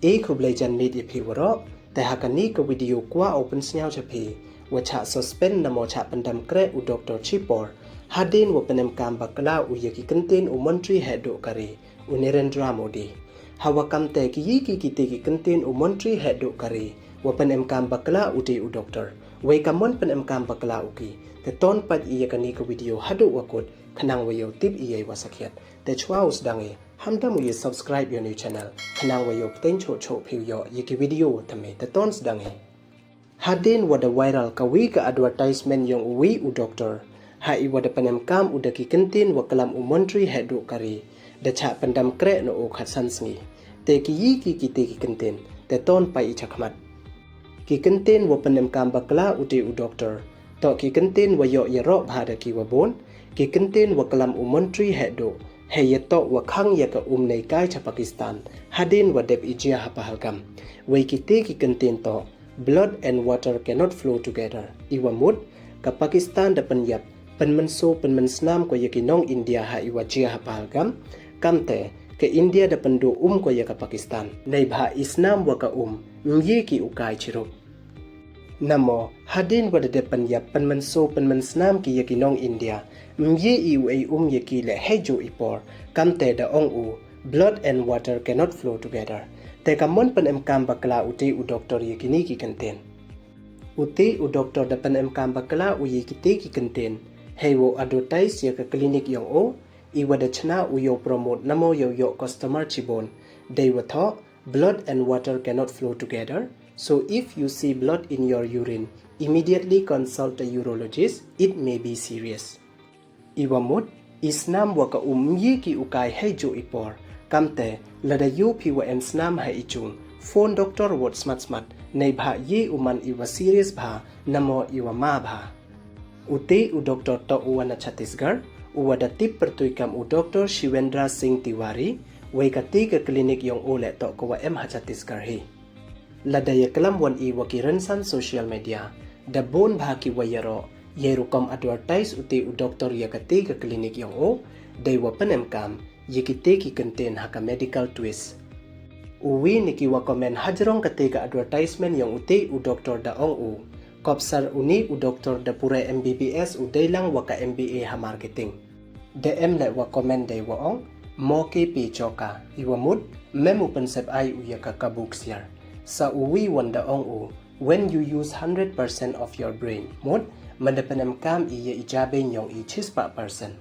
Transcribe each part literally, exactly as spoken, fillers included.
E khublei jan miet ya phi waroh, te ha kani ka video kwah u pynsngew cha phi, wa chah suspend namo chah pyndam kreh u Doctor Chipor, hadien wa pynemkam bakla u ya ki kyntien u Montri Heh Duh ka ri, u Narendra Modi. Hawa kamte ki yi ki kiti ki kyntien u Montri Heh Duh ka ri, wa pynemkam bakla u te u Doctor. Wei kammon pynemkam bakla u ki, te ton pait i ya kani ka video haduh wa kut, khnang wa yoh tip i ya i wa sakhiat. Te chwa u sdang i, hamdam u ya subscribe ya u new channel, khnang wa yoh pteng choh choh phi u yoh ya ki video wa thymme. Te ton sdang i. Hadien wa da viral ka wi ka advertisement yong u wi u Doctor, ha i wa da pynemkam u da ki kyntien wa klam u Montri Heh Duh ka ri, da chah pyndam kreh noh u khatsan sngi. Te ki yi ki kiti ki kyntien, te ton pait i chakhmat. Ki kyntien wa pynemkam bakla u te u Doctor, toh ki kyntien wa yoh yaroh bha da ki wa bun, ki kyntien wa klam u Montri Heh Duh, hei ya toh wa khang ya ka um neikai cha Pakistan, hadien wa dep i jia ha Pahalgam. Wei kiti ki kyntien toh, "Blood and water cannot flow together." I wa mut, ka Pakistan da pynyap, pynmynsaw pynmynsnam ko ya ki nong India ha i wa jia ha Pahalgam. Kamte, ka India da pynduh um ko ya ka Pakistan. Neibhah i snam wa ka um, ym ye ki u kai chirup. Namo, hadien wa da dep pynyap pynmynsaw pynmynsnam ki ya ki nong India, ym ye i u ei um ya ki le hei juh i por, kamte da ong u, "Blood and water cannot flow together." Te kammon pynemkam bakla u te u Doctor ya kini ki kyntien. U te u Doctor da pynemkam bakla u ya kiti ki kyntien, hei wow advertise ya ka clinic yong u, i wa da chna u yow promote namo yow yoh customer chibun. Dei wa thoh, "Blood and water cannot flow together. So if you see blood in your urine, immediately consult a urologist. It may be serious." I wa mut, i snam wa ka um ym ye ki u kai hei juh i por. Kamte, lada yoo phi wa em snam ha i chung, phone doctor wot smat smat, neibhah ye u man i wa serious bha, namo i wa ma bha. U te u Doctor toh u wa na Chhattisgarh, u wa da tip pyrtuit kam u Doctor Shivendra Singh Tiwari, wei kati ka clinic yong u le toh ka wa em ha Chhattisgarh hi. Lada ya klam wan i wa ki rynsan social media, da bun bha ki wa yaroh, ya i rukom advertise u te u Doctor ya kati ka clinic yong u, dei wa pynemkam ya kiti ki kyntien ha ka medical twist. U wi na ki wa comment hajrong kati ka advertisement yong u te u Doctor da ong u, "Kop sar uni u Doctor da pure M B B S u dei lang wa ka M B A ha marketing." Da em le wa comment dei wa ong, "Mauke pe chauka." I wa mut, mem u pynsep ai u ya ka kabu ksiar. Sa u wi wan da ong u, "When you use hundred percent of your brain." Mut, mynda pynemkam i ya i jabieng yong i chispah percent.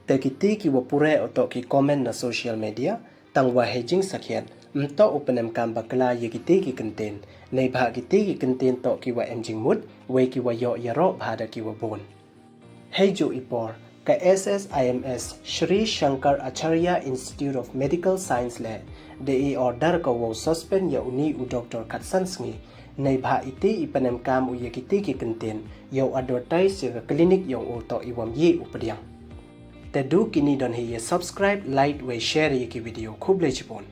Te kiti ki wa pure o toh ki comment na social media, tang wa hei jingsakhiat, ym toh u pynemkam bakla ya kiti ki kyntien, neibhah kiti ki kyntien toh ki wa em jingmut, wei ki wa yoh yaroh bha da ki wa bun. Hei juh i por, ka S S I M S, Sri Shankar Acharya Institute of Medical Science le, da i order ka wow suspend ya uni u Doctor khatsan sngi, neibhah i te i pynemkam u ya kiti ki kyntien, yow advertise ya ka clinic yong u toh i wa ym ye u pdiang. Te du kini don hi, ya subscribe, like, wei share ya ki video. Khublei chibun.